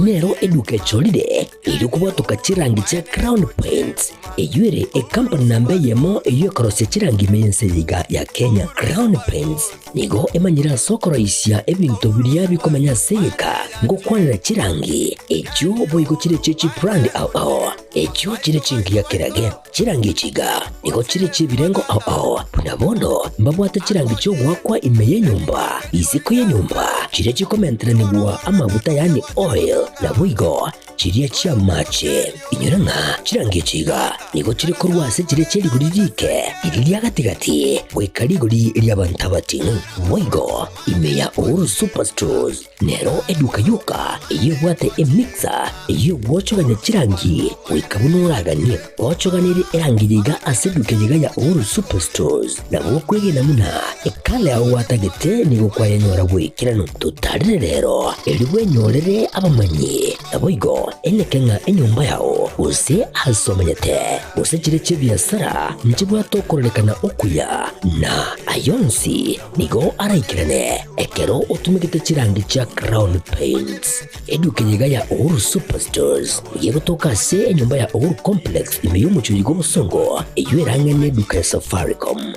nero eduka echorire erio kobwatoka chirangi chia Crown Paints, eyio ere ekampani namba eyemo eyio ekorosia chirangi ime y'ense eye iga ya Kenya. Crown Paints nigo emanyire ase okoroisia ebinto biria bikomenya ase egeka ngokwanera chirangi echio boigo chire chie chibrand ao ao echio chire chingiya kerage. Chirangi echi iga nigo chire chi'ebirengo ao ao, buna bono mbabwate chirangi chi'ogoakwa ime y'enyomba, isiko y'enyomba, chiria chikomenteranigwa amaguta yaani oil, naboigo chiria chi'amache. Inyora ng'a chirangi echi iga nigo chire korwa ase chiria chie rigori riike, riria ria gati-gati, goika rigori ri'abanto abating'u. Boigo ime ya Uhuru Superstores Nero eduka yoka eyio ebwate emixer eyio egwochogania chirangi goika buna oraganie. Gochoganerie erangi eye iga ase eduka eye iga ya Uhuru Superstores nabo okwegena buna ekala yao gwatagete nigo kwayenyora bw'ekeranu. Totarere rero erio bwenyorere abamanyi naboigo eneke ng'a enyomba yao gose ase omenyete gose chire chi'ebiasara nchibwate okororekana okuya na ayonsi Nigo araikerane ekero otumegete chirangi chia Crown Paints. Eduka eye iga ya Uhuru Superstores nigo egotoka ase enyomba ya Uhuru Complex ime y'omochie oyo bw'obosongo eyio erang'e neduka ya Safaricom.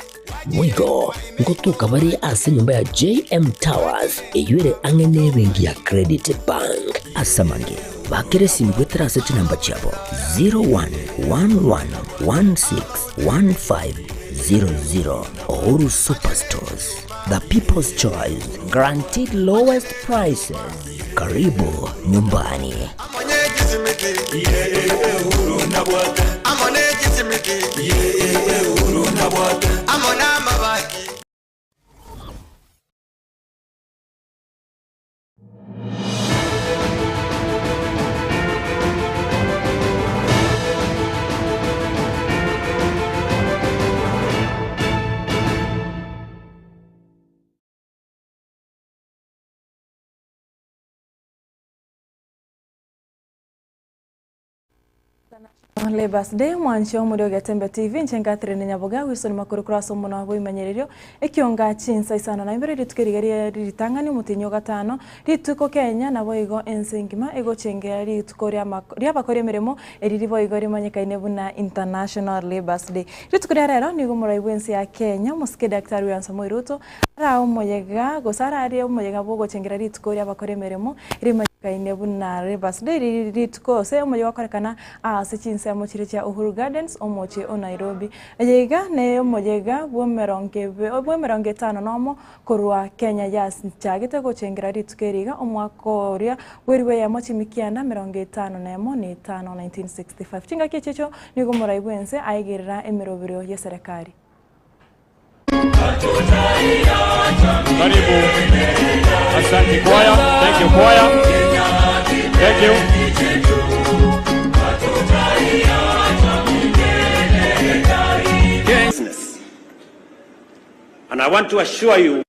Boigo ngotoka bare ase enyomba ya JM Towers eyio ere ang'e nebenki ya Credit Bank. Ase amange, bakera esimi goetera ase chinamba chiabo 0111161500. Uhuru Superstores, the people's choice, guaranteed lowest prices. Karibu nyumbani. Labour's Day, omwanchi omori o Getembe TV, inche Catherine Nyaboga, Wilson Makori korwa ase omonwa bw'ebimanyererio, ekionga chinsa isano na ibere rituko eriga rie ritang'ani omotienyi o gatano, rituko Kenya naboigo ense engima egochengera rituko ri'abakori emeremo eriri boigo rimanyekaine buna International Labour's Day. Rituko ria rero nigo omorai bw'ense ya Kenya omosike Daktari William Samoei Ruto arae omoyega gose ararie omoyega bw'ogochengera rituko ri'abakori emeremo rimanyekaine buna Labour's Day riri rituko gose omoyega okorekana ase chinsemo chiria chia Uhuru Gardens omochie o Nairobi. Eye iga neyomoyega bw'emerongo etano nomo korwa Kenya yachagete gochengera rituko eri iga omwaka oria bw'eribu eyemo chimikianda 51 na etano, 1965. Chingaki echi echio nigo omorai bw'ense aegerera emeroberio y'eserekari. Karibu. Asante kwaya. Thank you kwaya. Thank you. Business. And I want to assure you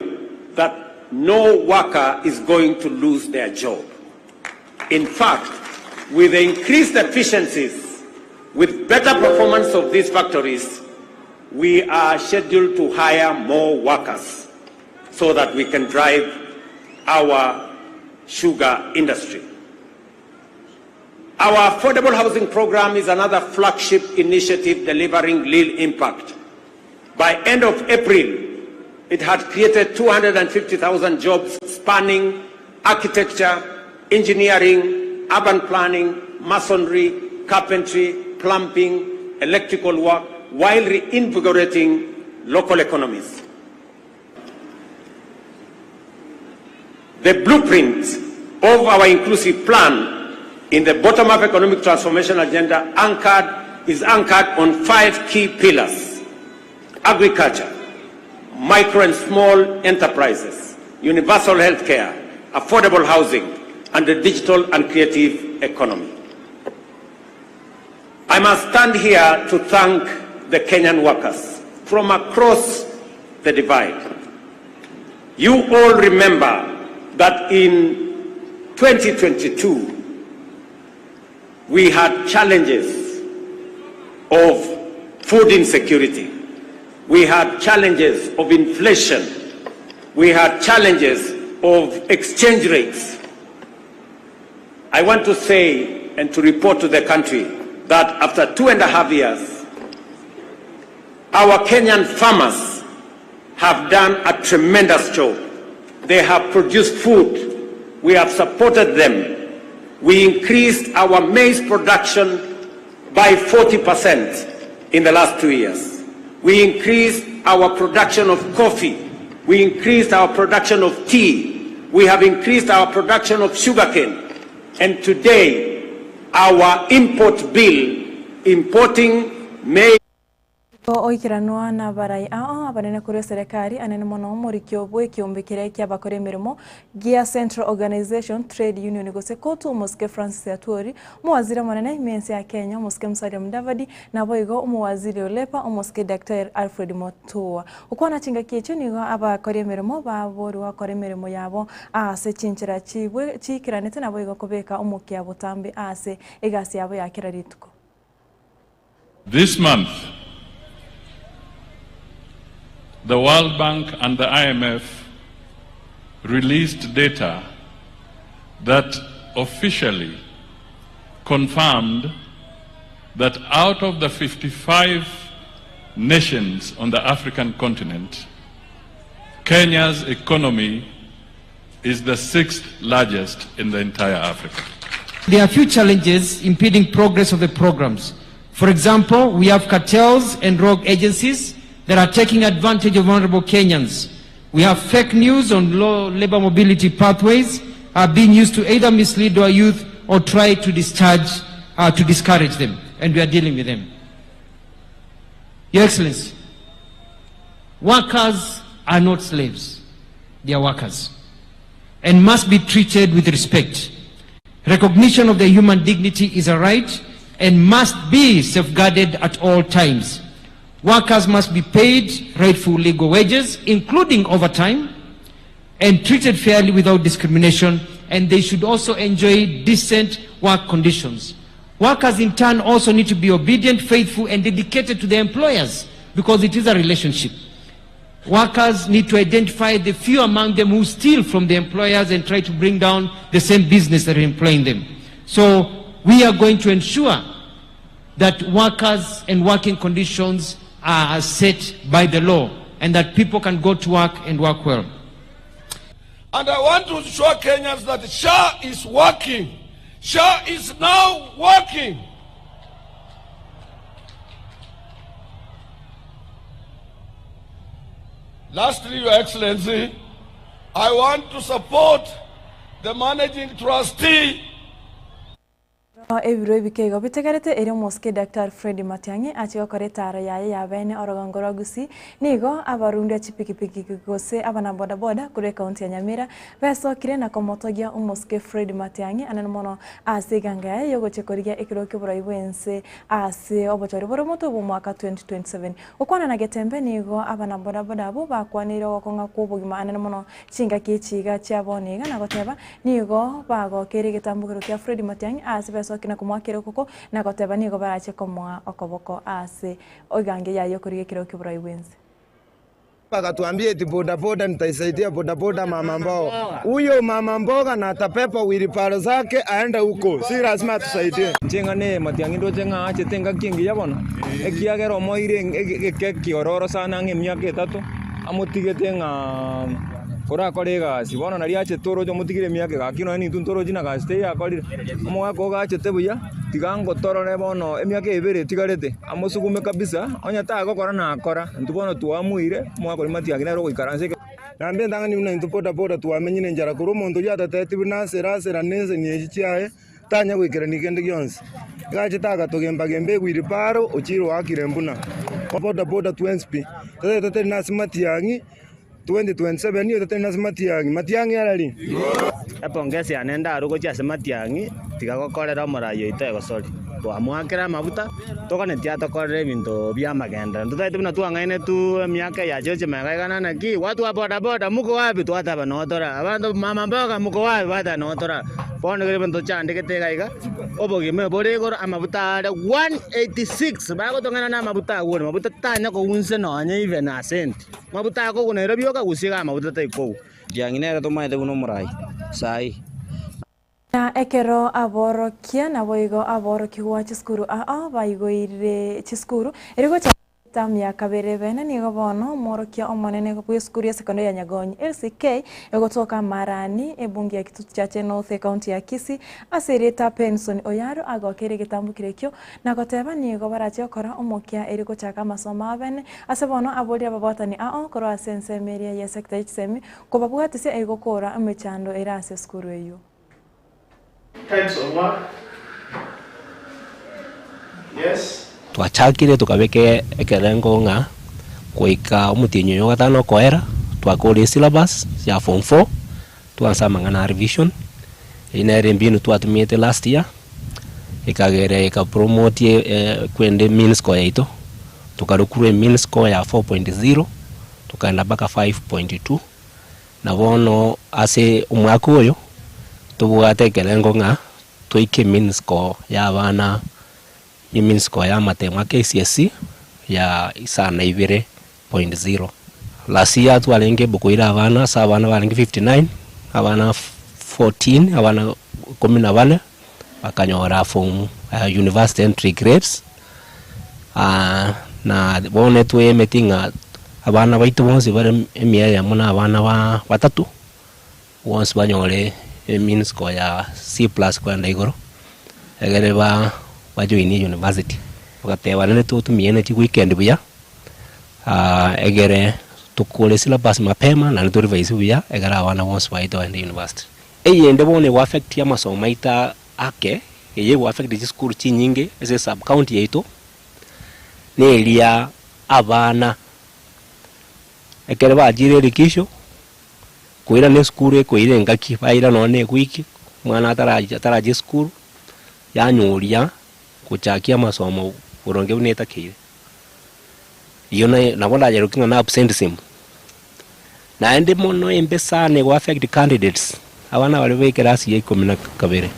that no worker is going to lose their job. In fact, with the increased efficiencies, with better performance of these factories, we are scheduled to hire more workers so that we can drive our sugar industry. Our affordable housing program is another flagship initiative delivering real impact. By end of April, it had created 250,000 jobs spanning architecture, engineering, urban planning, masonry, carpentry, plumbing, electrical work, while reinvigorating local economies. The blueprint of our inclusive plan in the bottom-up economic transformation agenda anchored, is anchored on five key pillars. Agriculture, micro and small enterprises, universal health care, affordable housing, and the digital and creative economy. I must stand here to thank the Kenyan workers from across the divide. You all remember that in 2022, we had challenges of food insecurity. We had challenges of inflation. We had challenges of exchange rates. I want to say and to report to the country that after 2.5 years, our Kenyan farmers have done a tremendous job. They have produced food. We have supported them. We increased our maize production by 40% in the last 2 years. We increased our production of coffee. We increased our production of tea. We have increased our production of sugarcane. And today, our import bill importing maize Oikeranwa nabarai ao abanene korwa eserekari anene mono omorikio bwa ekiombe keria kia abakora emeremo gia Central Organization Trade Union gose COTU omosike Francis Atwoli, omowaziri omonene ime ense ya Kenya omosike Musalia Mudavadi naboigo omowaziri o Labour omosike Daktari Alfred Mutua. Gokwana chingaki echio nigo abakori emeremo baborwa gokora emeremo yabo ase chinchera chibwe chiikeranete naboigo kobeka omokia botambe ase egasi yabo ya kera rituko. This month, the World Bank and the IMF released data that officially confirmed that out of the 55 nations on the African continent, Kenya's economy is the sixth largest in the entire Africa. There are few challenges impeding progress of the programs. For example, we have cartels and rogue agencies that are taking advantage of vulnerable Kenyans. We have fake news on low labor mobility pathways are being used to either mislead our youth or try to discharge, to discourage them, and we are dealing with them. Your Excellency, workers are not slaves, they are workers and must be treated with respect. Recognition of their human dignity is a right and must be safeguarded at all times. Workers must be paid rightful legal wages, including overtime, and treated fairly without discrimination, and they should also enjoy decent work conditions. Workers in turn also need to be obedient, faithful, and dedicated to their employers because it is a relationship. Workers need to identify the few among them who steal from the employers and try to bring down the same business that are employing them. So we are going to ensure that workers and working conditions are set by the law and that people can go to work and work well. And I want to show Kenyans that SHA is working. SHA is now working. Lastly, Your Excellency, I want to support the managing trustee. Ebiro ebike igo bitegerete eri omosike Daktari Fred Matiang'i ache gokora etaro yaye ya bene orogongo rwa Gusii nigo abarundia chipikipiki gose abana bodaboda korwa ekaunti ya Nyamira besokire na komotogia omosike Fred Matiang'i anene mono ase eganga yaye yogochia korigia ekero kia oborai bwa ense ase obochori bore omoto bwa omwaka 2027. Gokwana na Getembe nigo abana bodaboda abwo bakwanire ogokong'a kwa obogima anene mono chingaki echi iga chia bono iga na goteba nigo bagokeire egetambokero kia Fred Matiang'i ase besokire na komoakera okoko na goteba nigo barache komoa okoboko ase egange yaye okorigia ekero kia oborai bwa ense. Akatuambia eti bodaboda nitaisaidia bodaboda mama mboga. Huyo mama mboga na atapepa wheelbarrow zake aende huko, si lazima atusaidie. Inche ng'a neye Matiang'i ndoche ng'a aachete engaki engiya bono, ekiagera omoeire egeke ekiororo sana ang'e emiaka etato, amotigete ng'a orakore egasi. Bono naria achete oroche omotigire emiaka gaki nonya nintwe ntorochi na gasi teiyo akorire. Omogaka ogo achete buya, tiga ngotorore bono emiaka ebere etigarete, amosugume kabisa, onye tagokora nakora, intwe bono twamoire, omogaka oria Matiang'i nere ogoikaransa eke. Naende entang'ani buna intwe bodaboda twamenyire enchara korwa omonto oyio atateti buna asere asera ne enseni echi chiaye, tanya goikerania kende gionsi. Iga achete agatogemba gemba ewheelbarrow ochire oakire mbuna. Bodaboda twensi pi, totagete totari nase Matiang'i 2027 oyo totari nase Matiang'i, Matiang'i arari? Epongesi yane ndarue gochia ase Matiang'i, tiga gokorera omorai oito egosori. Twamoakera amabuta, toganetie atokorere ebinto bi'amagenderero. Ntotagete buna twang'ainetwe emiaka eye yacheche magega iga na naki, watu wa bodaboda mko wapi? Twateba noo tore aa. Abanto mama mboga mko wapi? Bateba noo tore aa. Bono nigo ebinto tochandegete iga iga, obogima bore igoro, amabuta are 186, bagotong'aina na amabuta agwo ore, mabuta tanya kogunsa nonye even a cent. Mabuta akogwa Nairobi oka gose iga amabuta taikogwa. Matiang'i nere tomaete buna omorai sai. Na ekero aborokia naboigo aborokigwa chisukuru ao baigoire chisukuru, erio gocha Etamu ya kabere bene nigo bono omworokia omonene bw'esukuru ya sekondari ya Nyagonyi LCK egotoka Marani, ebunge ya Kitutu Chache North ekaunti ya Kisii ase erieta Penson Oyaro agokeire egetambukero ekio na goteba nigo barache gokora omokia erio gochaka amasomo abene ase bono aborire ababwatani ao korwa ase ensemo eria ye sector ye chisemi kobabwatisia erio gokora emechando ere ase esukuru eyio. Types of work. Yes. Twachakire tokabeka ekerengo ng'a goika omotienyi oyo o gatano okoera, twakora esyllabus ya form four, twansa amang'ana a revision, eyio nere embinu twatumiete last year, ekagera eka promote kwende mean score yaito, tokarokirwa emean score ya 4.0, tokaenda mpaka 5.2. Na bono ase omwaka oyo tobwate ekerengo ng'a toike mean score y'abana, emean score y'amatemo a KCSE ya isano na ibere point zero. Last year twarenge able koira abana ase abana barenge 59, abana 14, abana ikomi na bane bakanyora form university entry grades, na bono etweemeti ng'a abana baito bonsi bare emia eyemo na abana batato, bonsi banyore emean score ya C plus kogenda igoro, egere ba bajoinie university. Togateba naende totumiene chiweekend buya, egere tokore syllabus mapema naende to revise buya, egere abana bonsi baito bagende university. Eyende bono ego affect amasomo aito ake, eye ego affect chisukuru chinyinge ase esub county yaito, neria abana ekero bachire erikisho, koirana esukuru ekoira engaki, baira nonye na ewiki, omwana atarachi atarachia esukuru, yanyoria gochakia amasomo boronge buna etakeire. Eyio naye nabo ndayeroke ng'a na absenteeism. Naende mono embe sana ego affect candidates, abana baria ba ekerasi ya ikomi na kabere.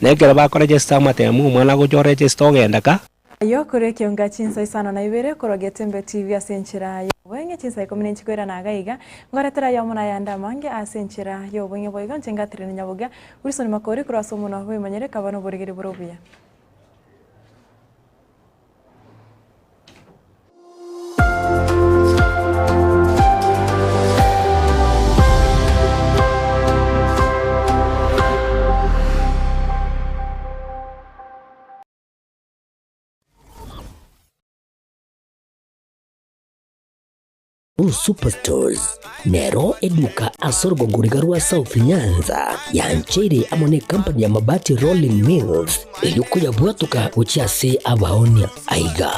Na ekero bakoregesta amatemu omwana agocha oregesta ogenda ka. Ayio korwa ekionga chinsa isano na ibere korwa Getembe TV ase enchera y'obweng'e chinsa ikomi na inche koirana iga iga ngoretera ayomo na ayande amange ase enchera y'obweng'e boigo inche ngatirire Nyaboga Wilson Makori korwa ase omonwa bw'emanyere kaba noborigeri bore obuya. Superstores nero eduka ase orogongo riga rwa South Nyanza yancheire amo ne company ya Mabati Rolling Mills erio koyabwatoka gochia ase abaonia. Aiga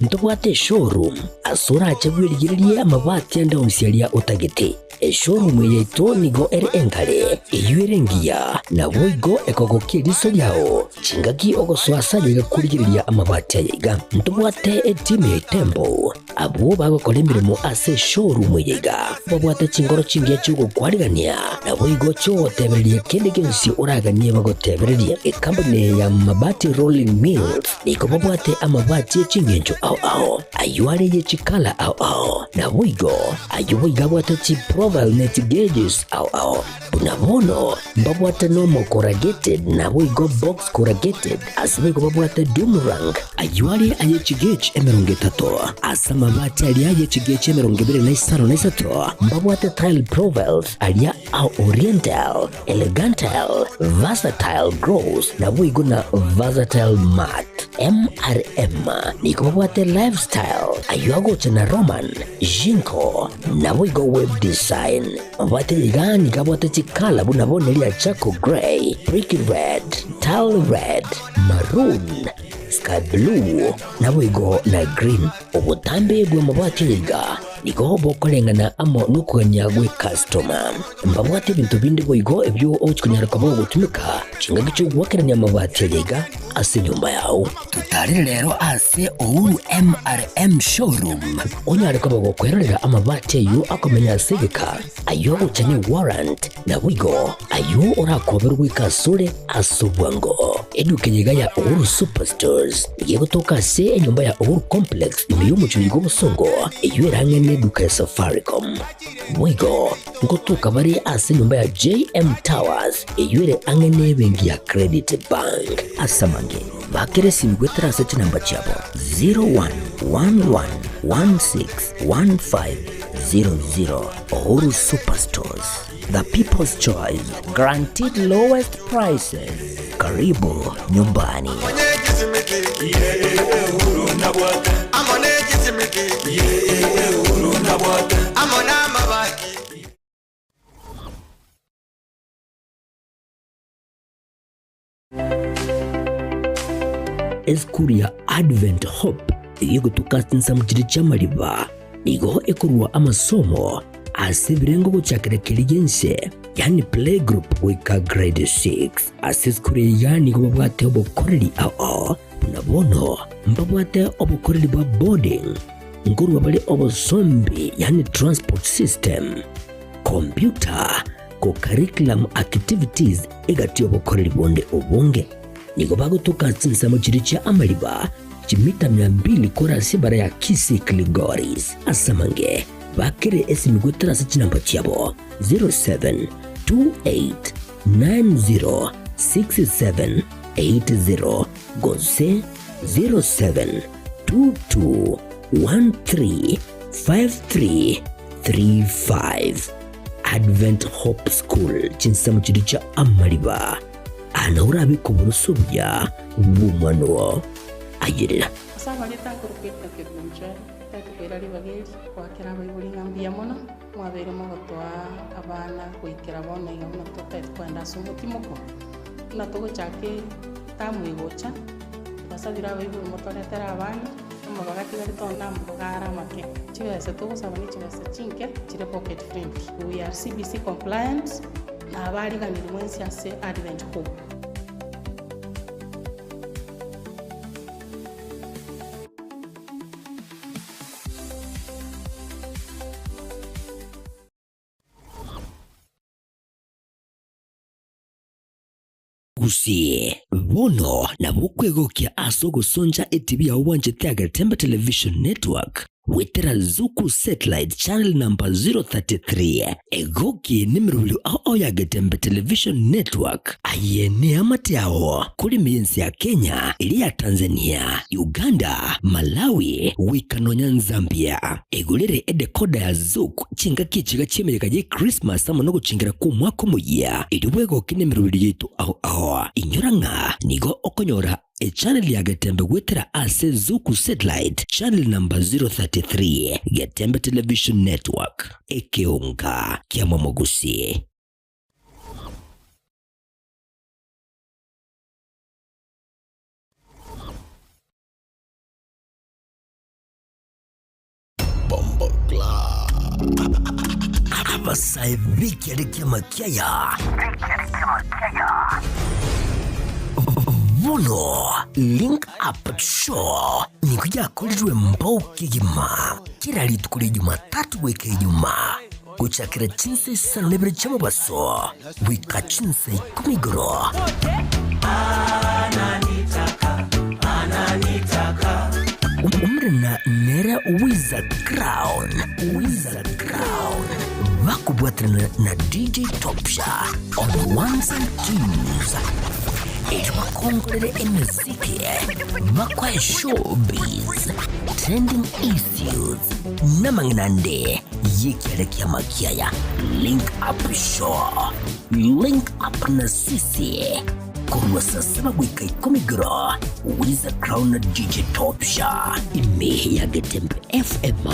ntobwate eshowroom ase orache bwerigererie amabati ande onsi aria otagete. Eshowroom eye yaito nigo ere enkare, eyio ere engiya, naboigo ekogokia eriso riao. Chingaki ogosoa ase aye iga korigereria amabati aya iga. Ntobwate etimu ya Itembo. Abwo bagokora emeremo ase eshowroom eye iga babwate chinkoro chingiya chi'ogokwarigania, naboigo chi'ogotebereria kende gionsi oraganie bagotebererie. Ekampuni eye ya Mabati Rolling Mills nigo babwate amabati e chingencho ao ao, ayio are ye chikala ao ao, naboigo ayio boigo abwate chiprofile ne chigeges ao ao. Buna bono mbabwate nomo corrugated naboigo box corrugated, ase boigo babwate doom rank, ayio are aye chigauge 30, ase amabati aria aye chigauge 23, mbabwate tile profiles aria a oriental, elegantal, versatile gloss naboigo na versatile matte. MRM nigo babwate lifestyle, ayio agocha na Roman, Jinko, naboigo web design. Mabwate iga nigo abwate chikala buna bono ria charcoal grey, brick red, tile red, maroon, sky blue, naboigo na green. Obotambe bw'amabati aya iga nigo bokoreng'ana amo nokogania gw'ecustoma. Mbabwate ebinto binde boigo ebio ogochi konyara koba ogotumeka chingaki chi'ogoakerania amabati aya iga ase enyomba yao. Totarere rero ase Uhuru MRM Showroom onyare koba gokwerorera amabati ayio akomenya ase egeka, ayio agocha ne warrant, naboigo ayio orakoberwe goika asore ase obwango. Eduka eye iga ya Uhuru Superstores nigo egotoka ase enyomba ya Uhuru Complex ime y'omochie oyo bw'obosongo, eyio erang'e neduka ya Safaricom. Boigo. Nkotoka bare ase enyomba ya JM Towers eyio ere ang'e nebenki ya Credit Bank. Ase amange, bakera esimi goetera ase chinamba chiabo 0111161500. Uhuru Superstores, the people's choice, guaranteed lowest prices. Karibu nyumbani. Esukuru ya Advent Hope eyio egotoka chinsemo chiria chi'amariba nigo ekorua amasomo ase ebirengo gochakera keria gi'ense, yaani playgroup goika grade 6. Ase esukuru eye iga nigo babwate obokoreri ao buna bono mbabwate obokoreri bwa boarding, nkorua bare obosombi yaani transport system, computer, co-curriculum activities egati y'obokoreri bonde obonge. Nigo bagotoka chinsemo chiria chia amariba chimita mia mbili korwa ase ebara ya Kisii Kilgoris. Ase amange bakere esimi goetera ase chinamba chiabo 0728906780 gose 0722135335. Advent Hope School chinsemo chiria chia amariba ana orabe koboroso obuya bw'omwana oo. Ayerera. Ase abareta nkorokwa Edna Kerubo-Onchweri, tari koira ribaga eri goakera abaibori ng'a mbuya mono, mwabeire mogotoa abana goikera bono iga buna totagete kogenda ase omotimoko, buna togochaka etamu egocha, twasabire abaibori motoretere abana, amabaga atigarete onde namabaga are amake. Chibesa togosaba ne chibesa chinke chire pocket friendly. We are CBC compliant, na abariganiri mwensi ase Advent Hope. Gusii, bono nabo okwegokia ase ogosoncha etibi yao bwanchete ya Getembe Television Network goetera Zuku Satellite Channel number 033. Egoki nemerobio ao ya Getembe Television Network. Aye neamate ao kore ime y'ense ya Kenya, eria ya Tanzania, Uganda, Malawi, goika nonya Nzambia. Egorere edekoda ya Zuku chingaki echiga chi'emeyega ye Christmas amo nogochengera kw'omwaka omoyia, erio bwegoke nemerobio yaito ao ao. Inyora ng'a nigo okonyora echannel ya Getembe goetera ase Zuku Satellite channel number 033, Getembe Television Network, ekeonga kia Momogusi. Abasae b'ekiare ki'amakiaya bono Link Up Show nigo yakorirwe mbao kegima kera rituko ria Jumatatu goika Ijumaa gochakera chinsa isano na ibere chi'omobaso goika chinsa ikomi igoro. Omorena nere Wiza Crown, Wiza Crown, bakobwaterana na DJ Topsha on ones and twos erio bakongorere emeziki bakoe showbiz, trending issues namang'ina ande y'ekiare ki'amakiaya. Link up show, link up na sisi korwa saa saba goika ikomi igoro, Wiza Crown na DJ Topsha ime ya Getembe FM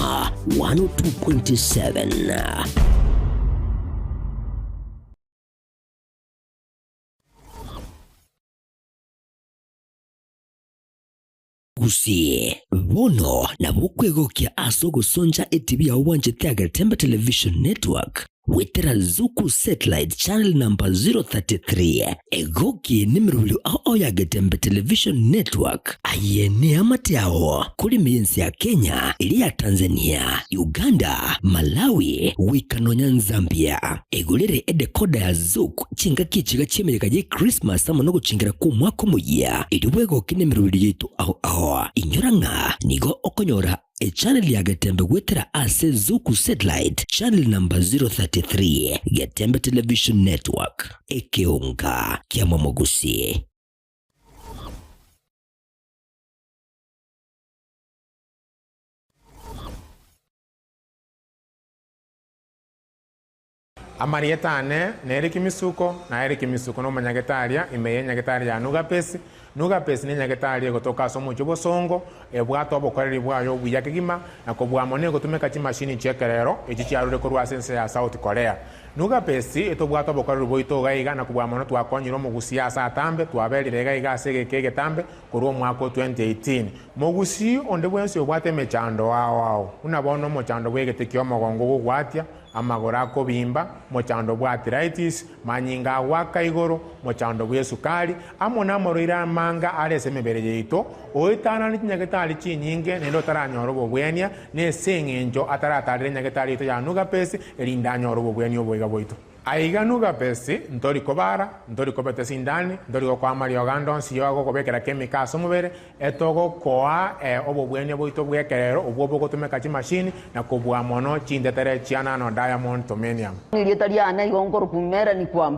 102.7. Gusii, bono nabo okwegokia ase ogosoncha etibi yao bwanchete ya Getembe Television Network goetera Zuku Satellite Channel number 033. Egoki nemerobio ao ya Getembe Television Network. Aye neamate ao kore ime y'ense ya Kenya, eria ya Tanzania, Uganda, Malawi goika nonya Nzambia. Egorere edekoda ya Zuku chingaki echiga chi'emeyega ye Christmas amo nogochengera kw'omwaka omoyia, erio bwegoke nemerobio yaito ao ao. Inyora ng'a nigo okonyora. Echannel ya Getembe goetera ase Zuku Satellite channel number 033, Getembe Television Network, ekeonga ki'amamogusi. Amarieta ane n'Eric Misuko, na Eric Misuko nomonyagetaria ime y'enyagetari ya Nugapesi. Nugapesi nenyagetari egotoka ase omochie Bosongo, ebwate obokoreri bwaye obuya kegima, na kobua mono egotumeka chimashini chi'ekerero echi chiarure korwa ase ense ya South Korea. Nugapesi etobwate obokoreri boito iga iga na kobua mono twakonyire omogusia ase atambe, twaberire iga iga ase egeka egetambe korwa omwaka o 2018. Mogusia onde bwensi obwate emechando ao ao, buna bono omochando bw'egete ki'omogongo ogogwatia, amagoro akobimba, mochando bw'arthritis, manyinga agoaka igoro, mochando bw'esukari, amo namarwaire amanga are ase emebere yaito, oetanane chinyagetari chinyinge naende otaranyora obobwenia, nese eng'encho ataratarera enyagetari yaito ya Nugapesi, erinde anyore obobwenia oboiga bwaito. Aiga Nugapesi, ntori kobara, ntori kobeta esindani, ntori gokoa amariogo ande onsi y'ogokobekera chemical ase omobere, Etogokoa obobwenia bwaito bw'ekerero obwo bogotumeka chimashini na kobua mono chintetere chia nano diamond tomenium. Erieta riane igo nkorokwa Melanie Kwamboka.